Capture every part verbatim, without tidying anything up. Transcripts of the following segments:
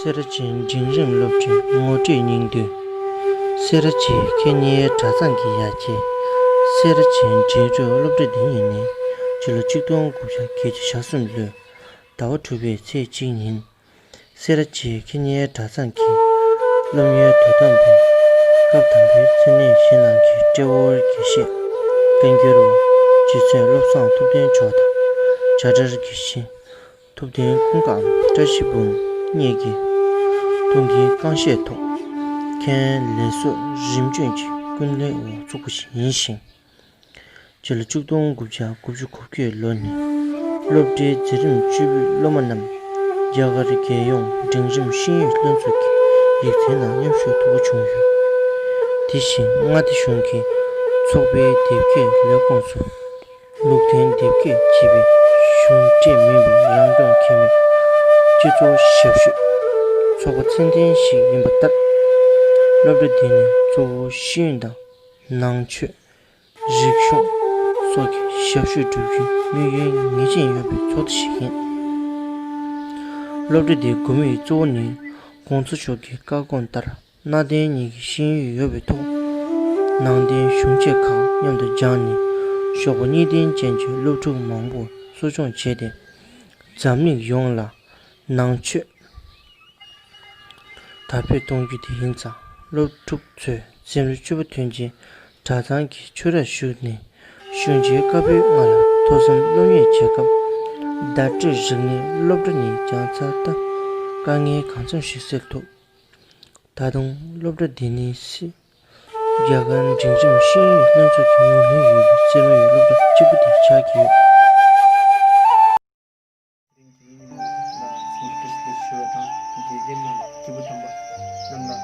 སེ་ར་བྱེས་འབྲིང་རིམ་སློབ་གྲྭའི་ངོ་སྤྲོད་སྙིང་བསྡུས། སེ་ར་བྱེས་ཁེ་ཉེ་གྲྭ་ཚང་གི་ཡ་གྱལ། སེ་ར་བྱེས་འབྲིང་རིམ་སློབ་གྲྭ་འདི་ཉིད་ནི་ཕྱི་ལོ་ཆིག་སྟོང་དགུ་བརྒྱ་བརྒྱད་ཅུ་གྱ་གསུམ་ལོའི་ཟླ་བ་དྲུག་པའི་ཚེས་གཅིག་ཉིན། སེ་ར་བྱེས་ཁེ་ཉེ་གྲྭ་ཚང་གི་སློབ་གཉེར་དོ་དམ་པས་སྐབས་དང་པོའི་མཚན་གནས་གཞན་རྣམས་ཀྱི་སྤྲེའུ་དགེ་བཤེས་བཀའ་འགྱུར་བ་རྗེ་བཙུན་བློ་བཟང་ཐུབ་བསྟན་མཆོག་དང་བྱ་བྲལ་དགེ་བཤེས་ཐུབ་བསྟན་ཀུན་དགའ་བཀྲ་ཤིས་འབུམ་གཉིས་ཀྱིས་ཐུགས་འགན་རྐང་བཞེས་ཐོག་མཁན་ལས་ཟུར་རིམ་བྱོན་གྱི་ཀུན་གླེང་འོག་བཙུགས་པ་ཞིག་ཡིན་ཞིང་། སྤྱི་ལོ་ཆིག་སྟོང་དགུ་བརྒྱ་དགུ་བཅུ་གོ་བརྒྱད་ལོ་ནས་སློབ་གྲྭའི་འཛིན་རིམ་བཅུ་པའི་སློབ་མ་རྣམས་རྒྱ་གར་རྒྱལ་ཡོངས་འབྲིང་རིམ་ཤེས་ཡོན་ལྷན་ཚོགས་ཀྱི་ཡིག་ཚང་ནང་མཉམ་ཞུགས་ཐུབ་པ་བྱུང་ཡོད། དེ་བཞིན་མངའ་སྡེ་གཞུང་གི་ཚོགས་པའི་དེབ་སྐྱེལ་ལས་ཁུངས་སུ་ལུགས་མཐུན་དེབ་སྐྱེལ་བྱེད་པའི་གཞུང་འབྲེལ་མིན་པའི་རང་སྐྱོང་ཁེ་མེད་སྤྱི་ཚོགས་ཞབས་ཞུ་ཚོགས་པ་ཚད་ལྡན་ཞིག་ཡིན་པ་ལྟར། སློབ་གྲྭ་འདི་ནི་གཙོ་བོ་ཤེས་ཡོན་དང་ནང་ཆོས། རིག་གཞུང་སོགས་ཀྱི་ཞབས་ཞུ་སྒྲུབ་རྒྱུའི་དམིགས་ཡུལ་ངེས་ཅན་ཡོད་པའི་ཚོགས་སྡེ་ཞིག་ཡིན། སློབ་གྲྭ་འདིའི་དགོས་དམིགས་གཙོ་བོ་ནི་༸གོང་ས་མཆོག་གི་བཀའ་དགོངས་ལྟར་གནའ་དེང་གཉིས་ཀྱི་ཤེས་ཡོན་ཡོད་པའི་ཐོག་ནང་བསྟན་གཞུང་ཆས་ཁག་མཉམ་དུ་སྦྱངས་ནས་ཞོགས་པ་གཉིས་ལྡན་ཅན་གྱི་སློབ་ཕྲུག་མང་པོ་གསོ་སྐྱོང་བྱས་ཏེ། འཛམ་གླིང་ཡོངས་ལ་ནང་ཆོས། དར་སྤེལ་གཏོང་རྒྱུ་དེ་ཡིན་ཙང་། སློབ་ཕྲུག་ཚོས་འཛིན་རིམ་བཅུ་པ་ཐོན་རྗེས་གྲྭ་ཚང་གི་ཆོས་རར་ཞུགས་ནས་གཞུང་ཆེན་བཀའ་པོད་ལྔ་ལ་ཐོས་བསམ་སློབ་གཉེར་བྱེད་སྐབས་བརྡ་སྤྲོད་རིག་གནས་སློབ་གྲྭ་ནས་སྦྱངས་ཚར་སྟབས་དཀའ་ངལ་གང་འཚམ་ཞིག་སེལ་ཐུབ། ད་དུང་སློབ་གྲྭ་འདི་ནི་སི་རྒྱ་གར་འབྲིང་རིམ་ཤེས་ཡོན་ལྷན་ཚོགས་ཀྱི་ངོས་ནས་ཡོད་པའི་རྩེད་མོའི་སློབ་གྲྭ་གཅིག་པུ་དེ་ཆགས་ཀྱི་ཡོད། དེ་རིང་དགེ་རྒན་ཉིན་མོ་ལ་འཚམས་འདྲི་བཀྲ་ཤིས་བདེ་ལེགས་ཞུ་བ་དང་། དགེ་རྒན་རྣམས་སྐྱེས་བུ་དམ་པ་རྣམས་ལ་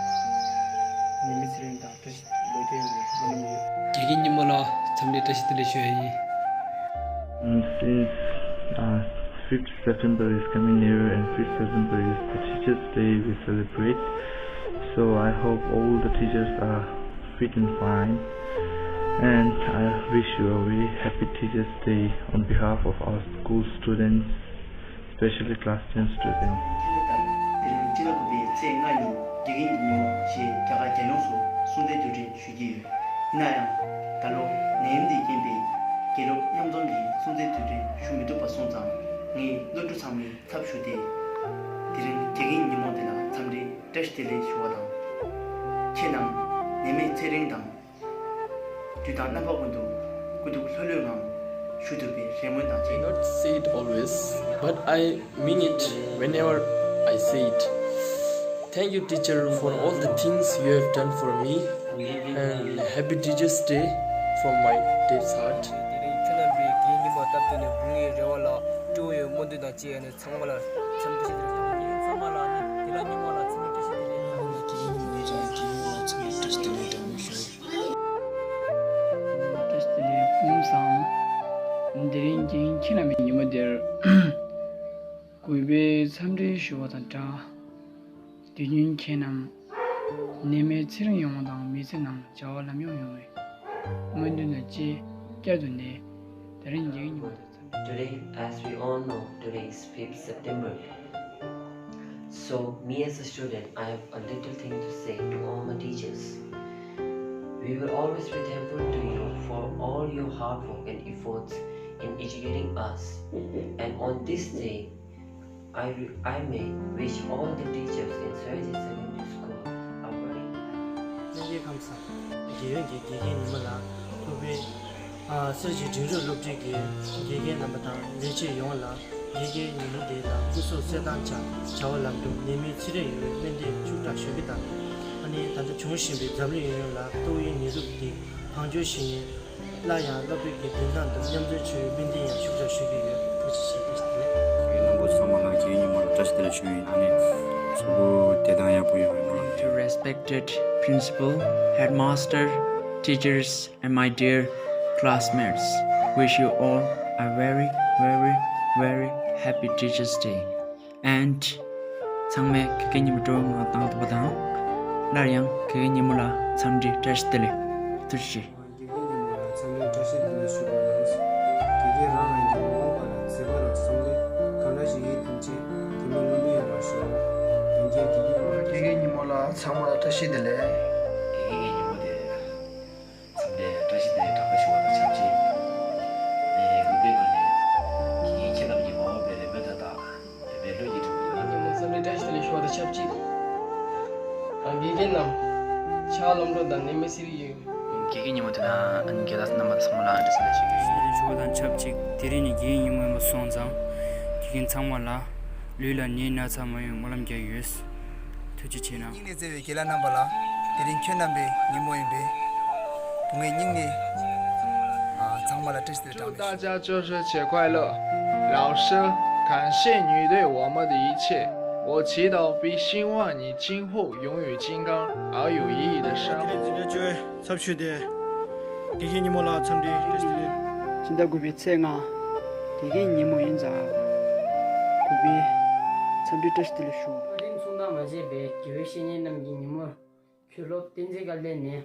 ནད་མེད་ཚེ་རིང་དང་བཀྲ་ཤིས་ལོ་བརྒྱ་ཡོང་བའི་སྨོན་ལམ་ཡོད། དགེ་རྒན་ཉིན་མོ་ལ་འཚམས་འདྲི་བཀྲ་ཤིས་བདེ་ལེགས་ཞུ་ཡ་ཡིན། And since uh, fifth September is coming near and fifth September is the Teachers' Day we celebrate, so I hope all the teachers are fit and fine. And I wish you a very happy Teachers' Day on behalf of our school students, especially class ten students. དེ་རིང་སྤྱི་ཟླ་དགུ་པའི་ཚེས་ལྔ་ཉིན་དགེ་རྒན་ཉིན་མོ་ཞེས་རྒྱ་གར་རྒྱལ་ཡོངས་སུ་སྲུང་བརྩི་དུས་དྲན་ཞུ་གི་ཡོད། ཡིན་ན་ཡང་། ད་ལོ་ནད་ཡམས་འདིས་རྐྱེན་པས་དགེ་སློབ་མཉམ་འཛོམས་ཀྱི་སྲུང་བརྩི་དུས་དྲན་ཞུ་མི་ཐུབ་པ་སོང་ཙང་། ངས་སློབ་ཕྲུག་ཚང་མའི་ཚབ་ཞུས་ཏེ། དེ་རིང་དགེ་རྒན་ཉིན་མོ་འདི་ལ་འཚམས་འདྲི་བཀྲ་ཤིས་བདེ་ལེགས་ཞུ་བ་དང་། ཁྱེད་རྣམས་ནད་མེད་ཚེ་རིང་དང་། དུས་དང་རྣམ་པ་ཀུན་ཏུ་སྐུ་གཟུགས་ལྷོད་ལྷོད་ངང་བཞུགས་ཐུབ་པའི་རེ་སྨོན་དང་བཅས། I not say it always, but I mean it whenever I say it. Thank you, teacher, for all the things you have done for me, and happy Teachers' Day from my deepest heart. དེ་རིང་ཁྱེད་རྣམ་པའི་དགེ་རྒན་ཉིན་མོ་སྟབས་བདེ་ལ་འབུལ་བའི་རེ་བ་ལ་སྤྲོ་བའི་སྨོན་འདུན་དང་བཅས་ནས་ཚང་མ་ལ་འཚམས་འདྲི་ཞུ་རྒྱུ་དང་། ཚང་མ་ལ་ནི་དེ་ལ་ཉིན་མོ་ལ་འཚམས་འདྲི་བཀྲ་ཤིས་བདེ་ལེགས། དགེ་རྒན་ཉིན་མོ་ལ་འཚམས་འདྲི་བཀྲ་ཤིས་བདེ་ལེགས་དང་ཞུ། བཀྲ་ཤིས་བདེ་ལེགས་ཕུན་སུམ་ཚོགས། དེ་རིང་དགེ་རྒན་ཁྱེད་རྣམ་པའི་ཉིན་མོ་འདིར་གུས་པས་འཚམས་འདྲི་ཞུ་བ་དང་སྦྲགས། དུས་རྒྱུན་ཁྱེད་རྣམས་ནད་མེད་ཚེ་རིང་ཡོང་བ་དང་། མི་ཚེ་ནང་བྱ་བ་ལམ་ཡོང་ཡོང་བའི་སྨོན་འདུན་དང་བཅས། བསྐྱར་དུ་ནས་དེ་རིང་དགེ་རྒན་ཉིན་མོ་དང་འཚམས་འདྲི། Today, as we all know, today is fifth September. So, me as a student, I have a little thing to say to all my teachers. We will always be thankful to you for all your hard work and efforts in educating us. And on this day, I, I may wish all the teachers in Soyoji Secondary School a very happy. སྙན་པའི་ཁམས་བཟང་། རྒྱལ་ཡོངས་ཀྱི་དགེ་རྒན་ཉིན་མོ་ལ་ཐུགས་ཕན། ཨ། སེར་བྱེས་འབྲིང་རིམ་སློབ་གྲྭའི་དགེ་རྒན་རྣམ་པ་དང་ལས་བྱེད་ཡོངས་ལ་དགེ་རྒན་ཉིན་མོ་འདི་ལ་སྐུ་གཟུགས་གསལ་ཐང་ཆགས། བྱ་བ་ལམ་འགྲོ། ནད་མེད་ཚེ་རིང་ཡོང་བའི་སྨོན་འདུན་ཤུགས་དྲག་ཞུ་གི་དང་། ཨ་ནི་ད་ལྟ་འབྱུང་བཞིན་པའི་འཛམ་གླིང་ཡུན་རིང་ལ་ཏོག་དབྱིབས་ནད་དུག་འདི་བང་མཛོད་བཞིན་སླར་ཡང་སློབ་གྲྭའི་མདུན་ཐང་དུ་མཉམ་འཛོམས་བྱུང་བའི་སྨོན་འདུན་ཡང་ཤུགས་དྲག་ཞུ་གི་ཡོད། ཐུགས་རྗེ་ཆེ། བཀྲ་ཤིས་བདེ་ལེགས། རྣམ་པ་ཚང་མ་ལ་དགེ་རྒན་ཉིན་མོ་ལ་བཀྲ་ཤིས་བདེ་ལེགས་ཞུ་ཡིན། ཨ་ནི་གཟུགས་པོ་བདེ་ཐང་ཡག་པོ་ཡོང་བའི་སྨོན་ལམ་ཡོད། To respected principal, headmaster, teachers, and my dear classmates, wish you all a very, very, very happy Teachers' Day. And ཚང་མས་དགེ་རྒན་ཉིན་མོ་སྤྲོ་བོའི་ངང་བཏང་ཐུབ་པ་དང་། སླར་ཡང་དགེ་རྒན་ཉིན་མོ་ལ་འཚམས་འདྲི་བཀྲ་ཤིས་བདེ་ལེགས། ཐུགས་རྗེ་ཆེ། དགེ་རྒན་ཉིན་མོ་ལ་འཚམས་འདྲི་བཀྲ་ཤིས་བདེ་ལེགས་ཞུ་བ་རང་། དགེ་རྒན་རང་རང་གི་མ་འོངས་པ་ལ་མཛད་པ་རང་བསམ་སྟེ། གང་འདྲ་ཞིག་ཡིན་ཐམས་ཅད་དེ་མིན་བློ་འདྲི་ཡོང་བར་ཤོག། ཡིན་གྱི། ཚང་མ་ལ་བཀྲ་ཤིས་བདེ་ལེགས། དགེ་རྒན་གྱི་ཉིན་མོ་དེ། འཚམས་འདྲིའི་བཀྲ་ཤིས་བདེ་ལེགས་གྲངས་མེད་ཞུ་བ་དང་ཆབས་ཅིག་ངས་འགོ་སྟོད་ནང་ནས་དགེ་རྒན་ཁྱེད་རྣམས་ཀྱི་མ་འོངས་པའི་རེ་སྨོན་དང་སྦྲགས་རེ་སྨོན་ལྷུན་གྱིས་གྲུབ་པའི་ཉིན་མོ་འཚམས་འདྲིའི་བཀྲ་ཤིས་བདེ་ལེགས་ཞུ་བ་དང་ཆབས་ཅིག་དགེ་རྒན་རྣམས་ཕྱག་ལམ་འགྲོ་དང་ནད་མེད་ཚེ་རིང་ཡོད། དགེ་རྒན་ཉིན་མོ་དེ་དང་རྒན་ལགས་རྣམ་པ་ཚང་མ་ལ་འདྲི་ཚེ་ལེགས་ཞུ་རྒྱུ་ཡིན། ཞུ་བ་དང་ཆབས་ཅིག་དེ་རིང་ནི་རྒན་ཉིན་མོ་ཡིན་པ་སོང་ཙང་དགེ་རྒན་ཚང་མ་ལ་ལུས་ལ་ནད་ན་ཚ་མ་ཡོང་སྨོན་ལམ་རྒྱག་ཡོད། ཐུགས་རྗེ་ཆེ་གནང་། སྙིང་ནས་བརྩེ་བའི་རྒན་ལགས་རྣམ་པ་ལ་དེ་རིང་ཁྱོད་རྣམ་པའི་ཉིན་མོ་ཡིན་པས་བུ་ངས་སྙིང་ནས་ཨ། ཚང་མ་ལ་བཀྲ་ཤིས་བདེ་ལེགས། 祝大家中秋节快乐！老师，感谢你对我们的一切。我祈祷并希望你今后拥有健康而有意义的生活。 འཛིན་གྲྭ་བཅུ་པའི་ཚབ་ཞུས་ཏེ། དགེ་རྒན་ཉིན་མོ་ལ་འཚམས་འདྲི་བཀྲ་ཤིས་བདེ་ལེགས། ཕྱི་ཟླ་དགུ་པའི་ཚེས་ལྔ། དགེ་རྒན་ཉིན་མོ་ཡིན་ཙང་། དགུ་པའི་འཚམས་འདྲི་བཀྲ་ཤིས་བདེ་ལེགས་ཞུ། ཨ་རིའི་མཚུངས་ཟླ་མ་བྱས་པའི་དགེ་བའི་བཤེས་གཉེན་རྣམས་ཀྱི་ཉིན་མོར། མཆོད་གློག་བསྟན་འཛིན་དཀར་ལས་ནས།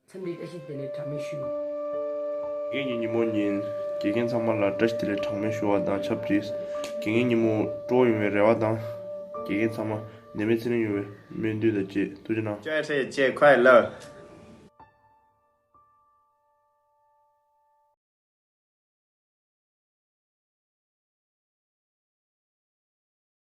འཚམས་འདྲི་བཀྲ་ཤིས་བདེ་ལེགས་གྲངས་མེད་ཞུ། དགེ་རྒན་གྱི་ཉིན་མོ་ཉིན། དགེ་རྒན་ཚང་མ་ལ་བཀྲ་ཤིས་བདེ་ལེགས་གྲངས་མེད་ཞུ་བ་དང་ཆབས་ཅིག་དགེ་རྒན་ཉིན་མོ་སྤྲོ་བོ་ཡོང་བའི་རེ་བ་དང་། དགེ་རྒན་ཚང་མ་ནད་མེད་ཚེ་རིང་ཡོང་བའི་སྨོན་འདུན་དང་བཅས་ཐུགས་རྗེ་གནང་། 教师节快乐！